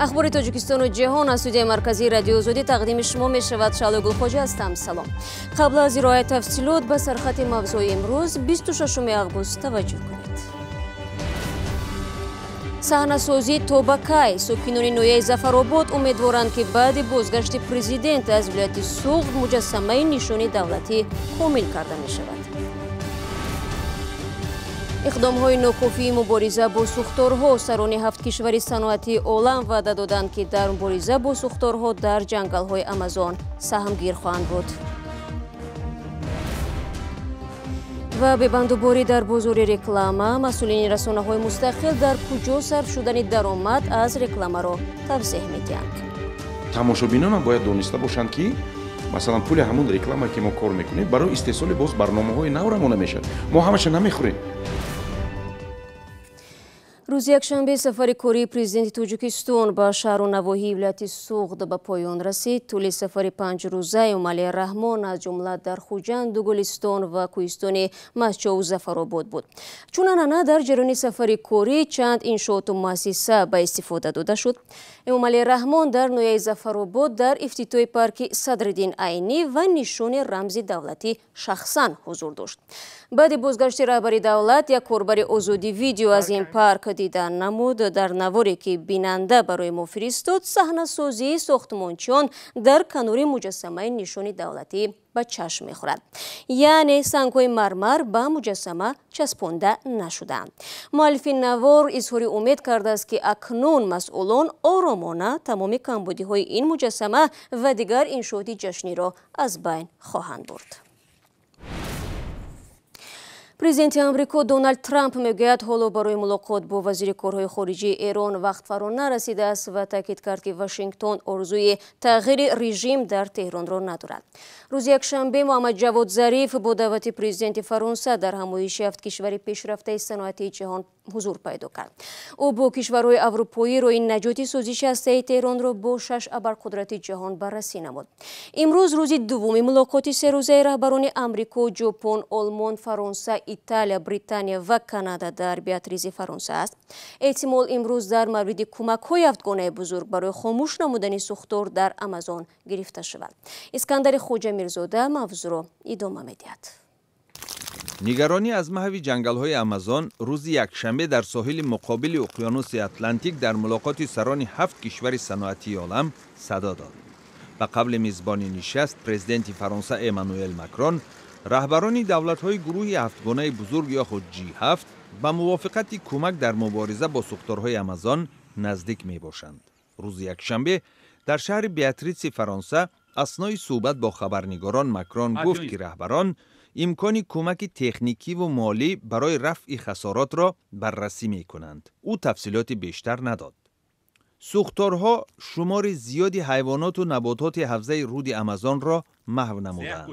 Ахбори Тоҷикистону ҷаҳон аз студияи марказии Радиои Озодӣ тақдими шумо мешавад. Шаҳло Гулхоҷа ҳастам. Салом. Қабл аз ироаи тафсилот ба сархати мавзӯи имрӯз 26 август таваҷҷӯҳ кунед. Саҳнасозӣ то ба кай? Сокинони ноҳияи Зафаробод умедворанд, ки баъди бозгашти президент аз вилояти Суғд муҷассамаи нишони давлатӣ комил карда мешавад. Иқдомҳои нокофии мубориза бо сӯхторҳо. Сарони 7 кишвари саноатии олам ваъда доданд, ки дар мубориза бо сӯхторҳо дар ҷангалҳои Амазон саҳмгир хоҳанд буд. Ва бебандуборӣ дар бозори реклама. Масъулини расонаҳои мустақил дар куҷо сарф шудани даромад аз рекламаро тавзеҳ медиҳанд. Тамошобинонам бояд дониста бошанд, ки масалан пули ҳамон реклама, ки мо кор мекунем, барои истеҳсоли боз барномаҳои нав равона мешавад. Мо ҳамаша намехӯрем. Рӯзи якшанбе сафари кории президенти Тоҷикистон ба шаҳру навоҳии вилояти Суғд ба поён расид. Тӯли сафари 5-рӯза Эмомалӣ Раҳмон аз ҷумла дар Хуҷанду Гулистон ва кӯҳистони Мастчоу Зафаробод буд. Чун анъана дар ҷараёни сафари корӣ чанд иншооту муассиса ба истифода дода шуд. Эмомалӣ Раҳмон дар ноҳияи Зафаробод дар ифтитоҳи парки Садриддин Айнӣ ва нишони рамзи давлатӣ шахсан ҳузур дошт. Баъди бозгашти раҳбари давлат як корбари Озодӣ видео аз ин парк дида намуд. Дар наворе, ки бинанда барои мо фиристод, саҳнасозии сохтмончиён дар канори муҷассамаи нишони давлатӣ ба чашм мехӯрад. Яъне сангҳои мармар ба муҷассама часпонда нашудаанд. Муаллифи навор изҳори умед кардааст, ки акнун масъулон оромона тамоми камбудиҳои ин муҷассама ва дигар иншооти ҷашниро аз байн хоҳанд бурд. Президенти Амрико Доналд Трамп мегӯяд, ҳоло барои мулоқот бо вазири корҳои хориҷии Эрон вақт фаро нарасидааст ва таъкид кард, ки Вашингтон орзуи тағйири режим дар Теҳронро надорад. Рӯзи якшанбе Муҳаммад Ҷавод Зариф бо даъвати президенти Фаронса дар ҳамоиши 7 кишвари пешрафтаи саноатии ҷаҳон ҳузур пайдо кард. Ӯ бо кишварҳои аврупоӣ роҳи наҷоти созиши ҳастаи Теҳронро бо 6 абарқудрати ҷаҳон баррасӣ намуд. Имрӯз рӯзи дуввуми мулоқоти серӯзаи раҳбарони Амрико, Ҷопон, Олмон, Фаронса, Италия, Британия ва Канада дар Беатризи Фаронса аст. Эҳтимол имрӯз дар мавриди кӯмакҳои ҳафтгонаи бузург барои хомӯш намудани сӯхтор дар Амазон гирифта шавад. Искандари Хоҷамирзода мавзӯъро идома медиҳад. Нигаронӣ аз маҳви ҷангалҳои Амазон рӯзи якшанбе дар соҳили муқобили уқёнуси Атлантик дар мулоқоти сарони 7 кишвари саноатии олам садо дод. Ба қавли мизбони нишаст, президенти Фаронса Эммануэл Макрон, раҳбарони давлатҳои гурӯҳи ҳафтгонаи бузург ё худ G7 ба мувофиқати кӯмак дар мубориза бо сӯхторҳои Амазон наздик мебошанд. Рӯзи якшанбе дар шаҳри Беатритси Фаронса аснои суҳбат бо хабарнигорон Макрон гуфт, ки раҳбарон имкони кӯмаки техникиву молӣ барои рафъи хасоротро баррасӣ мекунанд. Ӯ тафсилоти бештар надод. Сӯхторҳо шумори зиёди ҳайвоноту набототи ҳавзаи руди Амазонро маҳв намуданд.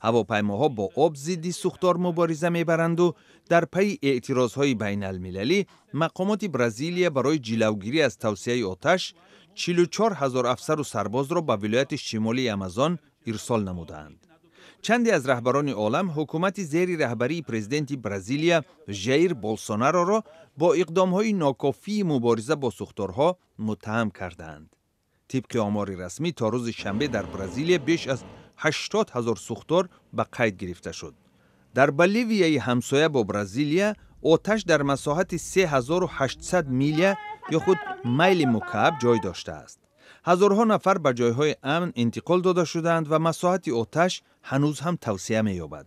Ҳавопаймоҳо бо об зидди сӯхтор мубориза мебаранду дар пайи эътирозҳои байналмилалӣ мақомоти Бразилия барои ҷилавгирӣ аз тавсияи оташ 44 ҳазор афсару сарбозро ба вилояти шимолии Амазон ирсол намудаанд. Чанде аз раҳбарони олам ҳукумати зери раҳбарии президенти Бразилия Жаир Болсонароро бо иқдомҳои нокофии мубориза бо сӯхторҳо муттаҳам кардаанд. Тибқи омори расмӣ то рӯзи шанбе дар Бразилия беш аз 80 ҳазор сӯхтор ба қайд гирифта шуд. Дар Боливияи ҳамсоя бо Бразилия оташ дар масоҳати 3800 миля ё худ майли мукааб ҷой доштааст. Ҳазорҳо нафар ба ҷойҳои амн интиқол дода шудаанд ва масоҳати оташ ҳанӯз ҳам тавсия меёбад.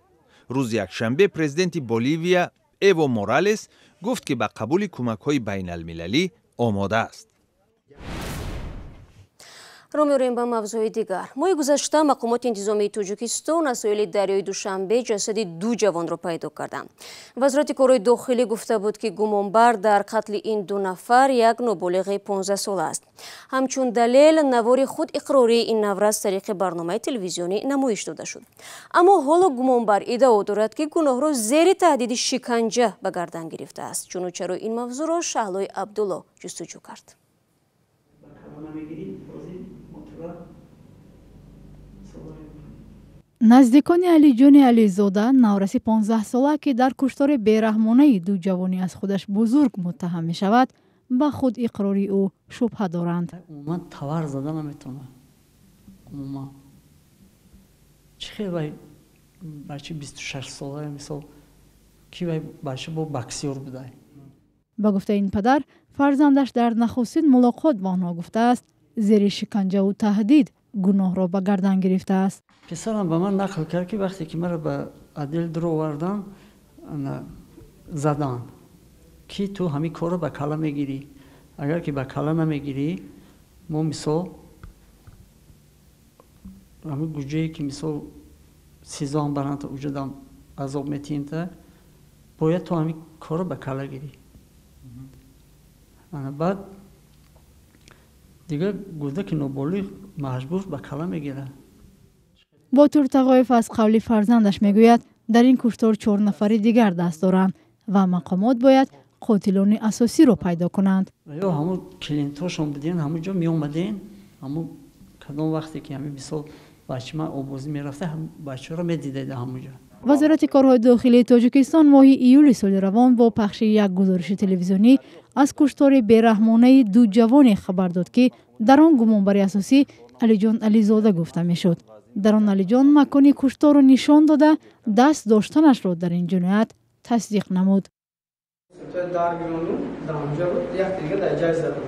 Рӯзи якшанбе президенти Боливия Эво Моралес гуфт, ки ба қабули кӯмакҳои байналмилалӣ омода аст. Рӯ меорем ба мавзӯи дигар. Моҳи гузашта мақомоти интизомии Тоҷикистон аз соҳили дарёи Душанбе ҷасади 2 ҷавонро пайдо карданд. Вазорати корҳои дохилӣ гуфта буд, ки гумонбар дар қатли ин 2 нафар як ноболиғи 15-сола аст. Ҳамчун далел навори худ иқрории ин наврас тариқи барномаи телевизионӣ намоиш дода шуд. Аммо ҳоло гумонбар иддао дорад, ки гуноҳро зери таҳдиди шиканҷа ба гардан гирифтааст. Чуну чаро ин мавзӯъро Шаҳлои Абдулло ҷустуҷӯ кард. Наздикони Алиҷони Ализода, навраси 15-сола, ки дар куштори бераҳмонаи ду ҷавони аз худаш бузург муттаҳам мешавад, Ба худ иқрори ӯ шубҳа доранд. Умуман тавар зада наметавонад. Умуман чӣ хел вай бача 26 сола, мисол, ки вай бача бо боксёр будай. Ба гуфтаи ин падар, фарзандаш дар нахустин мулоқот ба онҳо гуфтааст, зери шиканҷаву таҳдид гуноҳро ба гардан гирифтааст. Писарам ба ман нақл кард, ки вақте ки маро ба отдел дуровардан, заданд, ки ту ҳамин корро ба калла мегирӣ, агар ки ба калла намегирӣ, мо, мисол, ҳамин гуҷае ки, мисол, СИЗОам баранд, уҷадам азоб метиҳем, та бояд ту ҳамин корро ба калла гирӣ. Баъд дигар кӯдаки ноболиғ маҷбур ба калла мегирад. Ботур Тағоев аз қавли фарзандаш мегӯяд, дар ин куштор чор нафари дигар даст доранд ва мақомот бояд қотилони асосиро пайдо кунанд. Ё ҳамун клиентҳошон буден, ҳамун ҷо меомаден, ҳамун кадом вақте ки ҳамин, мисол, бача ман обозӣ мерафта, бачаҳоро медидед ҳамун ҷо. Вазорати корҳои дохилии Тоҷикистон моҳи июли соли равон бо пахши як гузориши телевизионӣ аз куштори бераҳмонаи ду ҷавоне хабар дод, ки дар он гумонбари асосӣ Алиҷон Ализода гуфта мешуд. Дар он Алиҷон макони кушторро нишон дода, даст доштанашро дар ин ҷиноят тасдиқ намуд. Дар гирону дар ҳамҷа буд, як дига дар ҷай зада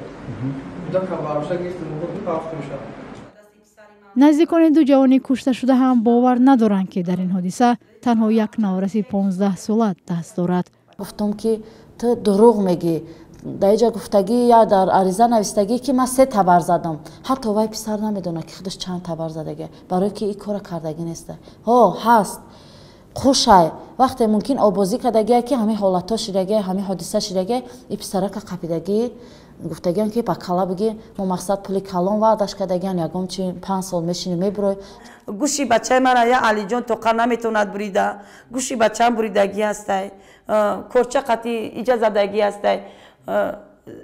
буд, кабарша гирифтем, пафтем шуд. Наздикони ду ҷавони кушташуда ҳам бовар надоранд, ки дар ин ҳодиса танҳо як навраси 15-сола даст дорад. Гуфтум, ки ту дурӯғ мегӣ, дар иҷа гуфтагӣ я дар ариза навистагӣ, ки ман се табар задам. Ҳатто вай писар намедонад, ки худаш чанд табар задагӣ, барое ки ин кора кардагӣ неста. Ҳо, ҳаст хушай, вақте мумкин обозӣ кардагия, ки ҳамин ҳолатҳо шидагия, ҳамин ҳодиса шидагия, и писарака қапидагӣ, гуфтагиан, ки ба кала бигӣ, мо мақсад пули калон ваъдаш кардагиан, ягон чи 5 сол мешини, мебурой. Гӯши бачаи мара я Алиҷон тоқа наметавонад бурида, гӯши бачаам буридагӣ ҳастай, корча қати иҷа задагӣ ҳастай.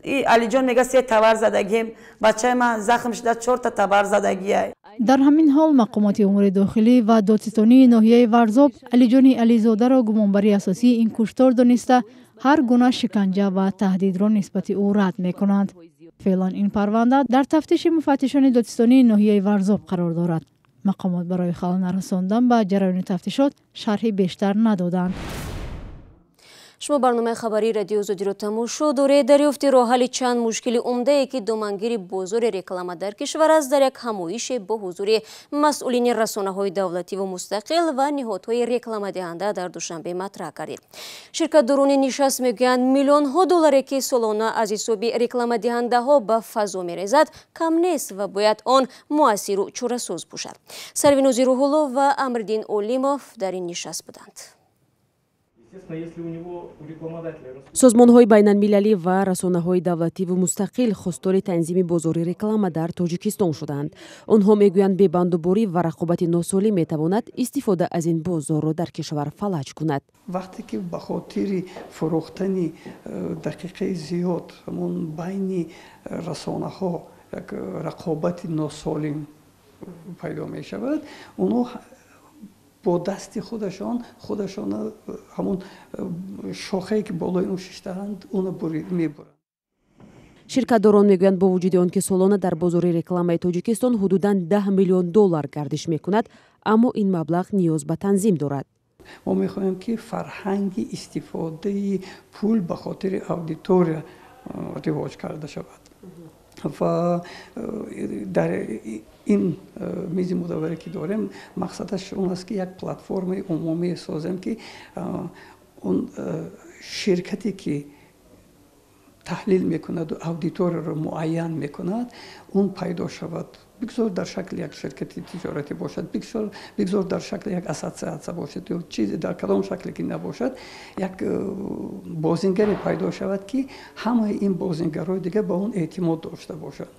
И Алиҷон мега, се табар задагием, бачаи ман захм шуда, чорта табар задагиай. Дар ҳамин ҳол мақомоти умури дохилӣ ва додситонии ноҳияи Варзоб Алиҷони Ализодаро гумонбари асосии ин куштор дониста, ҳар гуна шиканҷа ва таҳдидро нисбати ӯ рад мекунанд. Феълан ин парванда дар тафтиши муфаттишони додситонии ноҳияи Варзоб қарор дорад. Мақомот барои халал нарасондан ба ҷараёни тафтишот шарҳи бештар надоданд. Шумо барномаи хабарии Радиои Озодиро тамошо доред. Дарёфти роҳҳалли чанд мушкили умдае, ки домангири бозори реклама дар кишвар аст, дар як ҳамоише бо ҳузури масъулини расонаҳои давлативу мустақил ва ниҳодҳои рекламадиҳанда дар Душанбе матраҳ кардид. Ширкатдорони нишаст мегӯянд, миллионҳо долларе, ки солона аз ҳисоби рекламадиҳандаҳо ба фазо мерезад, кам нест ва бояд он муассиру чорасоз бошад. Сарвинози Рӯҳулло ва Амриддин Олимов дар ин нишаст буданд. Созмонҳои байналмилалӣ ва расонаҳои давлативу мустақил хостори танзими бозори реклама дар Тоҷикистон шуданд. Онҳо мегӯянд, бебандуборӣ ва рақобати носолим метавонад истифода аз ин бозорро дар кишвар фалаҷ кунад. Вақте ки ба хотири фурӯхтани дақиқаи зиёд ҳамон байни расонаҳо як рақобати носолим пайдо мешавад, онҳо бо дасти худашон худашон ҳамон шохае, ки болои он шиштаанд, уно мебуранд. Ширкатдорон мегӯянд, бо вуҷуди он ки солона дар бозори рекламаи Тоҷикистон ҳудудан 10 миллион доллар гардиш мекунад, аммо ин маблағ ниёз ба танзим дорад. Мо мехоҳем, ки фарҳанги истифодаи пул ба хотири аудитория ривоҷ карда шавад ва дар ин мизи мудавваре, ки дорем, мақсадаш он аст, ки як платформаи умумие созем, ки он ширкате, ки таҳлил мекунаду аудиторияро муайян мекунад, он пайдо шавад. Бигзор дар шакли як ширкати тиҷоратӣ бошад, бигзор дар шакли як ассотсиатсия бошад ё чизе, дар кадом шакле ки набошад, як бозингаре пайдо шавад, ки ҳамаи ин бозингарҳои дигар ба он эътимод дошта бошанд.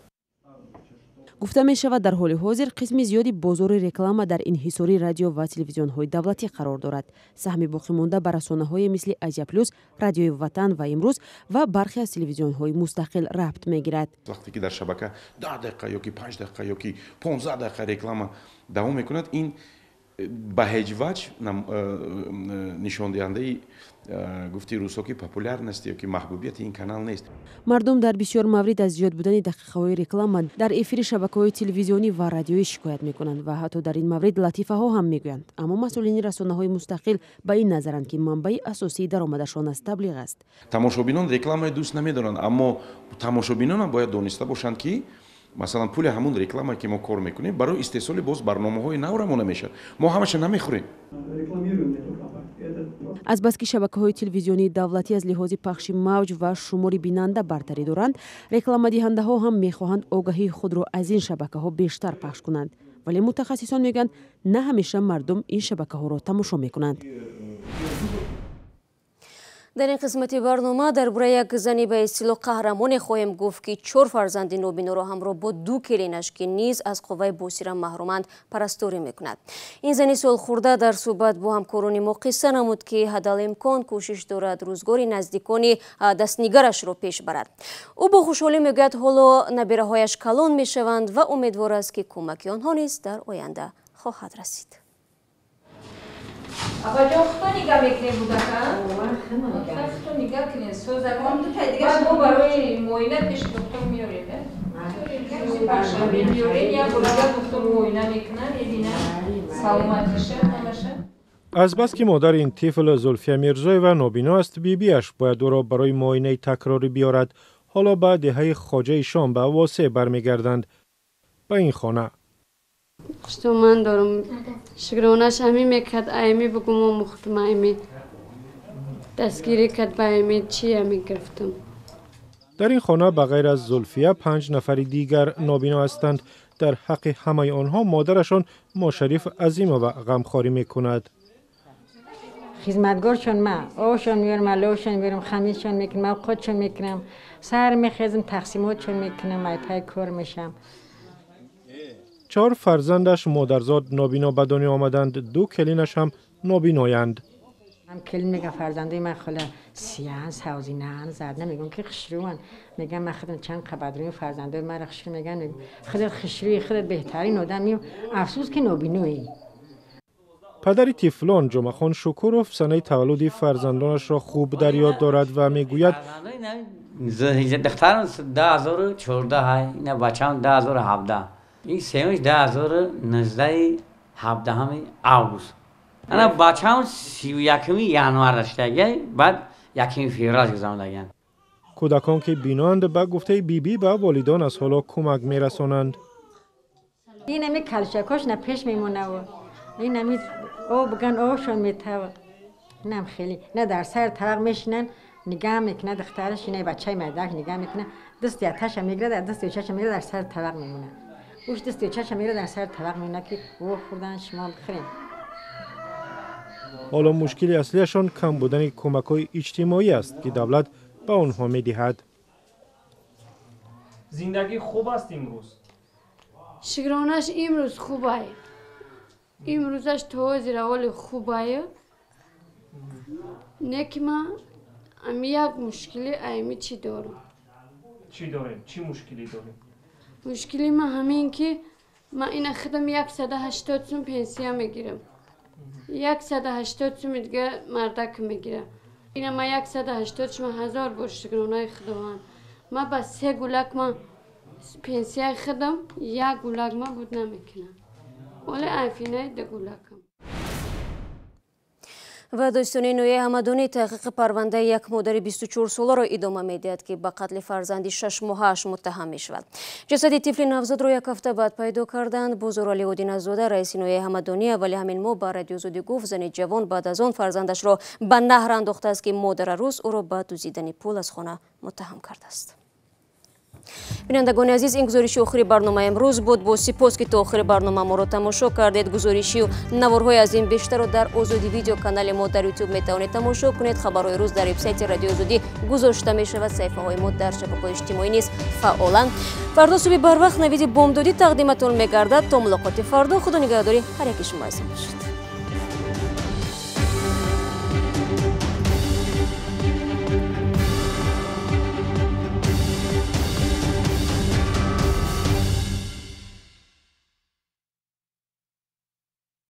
Гуфта мешавад, дар ҳоли ҳозир қисми зиёди бозори реклама дар инҳисори радио ва телевизионҳои давлатӣ қарор дорад. Саҳми боқимонда ба расонаҳое мисли Азия Плюс, Радиои Ватан ва Имрӯз ва бархе аз телевизионҳои мустақил рабт мегирад. Вақте ки дар шабака 10 дақиқа ё ки 5 дақиқа ё ки 15 дақиқа реклама давом мекунад, ин Ба ҳеҷ ваҷҳ нишондиҳандаи, гуфти русо, ки популярности ё ки маҳбубияти ин канал нест. Мардум дар бисёр маврид аз зиёд будани дақиқаҳои реклама дар эфири шабакаҳои телевизионӣ ва радиоӣ шикоят мекунанд ва ҳатто дар ин маврид латифаҳо ҳам мегӯянд. Аммо масъулини расонаҳои мустақил ба ин назаранд, ки манбаи асосии даромадашон аз таблиғ аст. Тамошобинон рекламаи дӯст намедоранд, аммо тамошобинонам бояд дониста бошанд, ки масалан пули ҳамун реклама, ки мо кор мекунем, барои истеҳсоли боз барномаҳои нав равона мешавад. Мо ҳамаша намехӯрем. Азбаски шабакаҳои телевизионии давлатӣ аз лиҳози пахши мавҷ ва шумори бинанда бартарӣ доранд, рекламадиҳандаҳо ҳам мехоҳанд огаҳии худро аз ин шабакаҳо бештар пахш кунанд. Вале мутахассисон мегӯянд, на ҳамеша мардум ин шабакаҳоро тамошо мекунанд. Дар ин қисмати барнома дар бораи як зани ба истилоҳ қаҳрамоне хоҳем гуфт, ки чор фарзанди нобиноро ҳамроҳ бо ду келинаш, ки низ аз қувваи босира маҳруманд, парасторӣ мекунад. Ин зани солхӯрда дар суҳбат бо ҳамкорони мо қисса намуд, ки ҳадалимкон кӯшиш дорад рӯзгори наздикони дастнигарашро пеш барад. Ӯ бо хушҳолӣ мегӯяд, ҳоло набираҳояш калон мешаванд ва умедвор аст, ки кӯмаки онҳо низ дар оянда хоҳад расид. Абаҷон, худто нигаҳ мекунем будака? Худто нигаҳ кунем. Созакон мо барои муоина пеши доктор меорем. Панҷшанбе меорем, як бор дигар доктор муоина мекунад, мебинад саломатиша, ҳамаша. Азбаски модари ин тифл Зулфия Мирзоева нобино аст, бибиаш бояд ӯро барои муоинаи такрорӣ биёрад. Ҳоло ба деҳаи Хоҷаи Шом, ба Восеъ бармегарданд, ба ин хона. Хушто ман дорам, шукронаш ҳамин мекард, айми бугум омӯхтум, айми дастгирӣ кард, ба айми чи ҳамин гирифтам. Дар ин хона ба ғайр аз Зулфия панҷ нафари дигар нобино ҳастанд. Дар ҳаққи ҳамаи онҳо модарашон Мошариф Азимова ғамхорӣ мекунад. Хизматгоршон ма овшон меорам, аловшон меорам, хамиршон мекунам, авқотшон мекунам, саҳар мехезам, тақсимотшон мекунам, айпай кор мешам. Чор фарзандаш модарзод нобино ба дунё омаданд, ду келинаш ҳам нобиноянд. Ҳам келин мегам, фарзандои ман хола сиян, савзинан, зарда, мегӯм ки хушрӯян. Мегам, ман худам чанд қабадрӯи, фарзандои маро хушрӯ меган. Худат хушрӯи, худат беҳтарин одамӣ, афсӯс ки нобиноӣ. Падари тифлон Ҷумъахон Шукуров санаи таваллуди фарзандонашро хуб дар ёд дорад ва мегӯяд: Духтарам 2014, ина бачаам 2017, ин сеюмш 2019, 17-ҳами август, ана бачаам 31-уми январ даштагия, баъд 1-уми феврал гузарондагиянд. Кӯдакон, ки биноанд, ба гуфтаи бибӣ, ба волидон аз ҳоло кӯмак мерасонанд. Ин ами калшакош на пеш мемонаву ин ами об ган овшон метава, инам хеле на дар сар табақ мешинанд, нигаҳ мекунад духтараш, ина бачаи майдак нигаҳ мекунад, дасти аташа мегирад, дасти очаша мегирад, дар сари табақ мемонад. Уш дасти очаша мегирад, дар сари табақ мемонад, ки о хӯрдан, шумо бихӯрем. Ҳоло мушкили аслиашон кам будани кӯмакҳои иҷтимоӣ аст, ки давлат ба онҳо медиҳад. Зиндагӣ хуб аст имрӯз? Шукронаш, имрӯз хубай, имрӯзаш то ҳозир аввали хубай. Не ки ман ами як мушкили айми чӣ дорам. Чӣ дорем, чӣ мушкилӣ дорем? Мушкили ман ҳамин, ки ман ина худам 180 сум пенсия мегирам, 180 суми дига мардак мегирам. Ина ман 180 шума, ҳазор бор шукронаи Худованд, ман ба се гулак ман пенсияи худам як гулак ман буд намекунам, оле айфинаи ду гулакам. Ва додситонии ноҳияи Ҳамадонӣ таҳқиқи парвандаи як модари 24-соларо идома медиҳад, ки ба қатли фарзанди 6-моҳааш муттаҳам мешавад. Ҷасади тифли навзодро як ҳафта баъд пайдо карданд. Бозоралӣ Одиназода, раиси ноҳияи Ҳамадонӣ, аввали ҳамин моҳ ба Радиои Озодӣ гуфт, зани ҷавон баъд аз он фарзандашро ба наҳр андохтааст, ки модарарӯз ӯро ба дуздидани пул аз хона муттаҳам кардааст. Бинандагони азиз, ин гузориши охири барномаи имрӯз буд. Бо сипос, ки то охири барнома моро тамошо кардед. Гузоришию наворҳои аз ин бештарро дар Озодӣ Видео, канали мо дар Ютуб, метавонед тамошо кунед. Хабарҳои рӯз дар вебсайти Радиои Озодӣ гузошта мешавад. Саҳифаҳои мо дар шабакаҳои иҷтимоӣ низ фаъоланд. Фардо субҳи барвақт Навиди бомдодӣ тақдиматон мегардад. То мулоқоти фардо, Худо нигаҳдори ҳар яки шумо азиз бошад.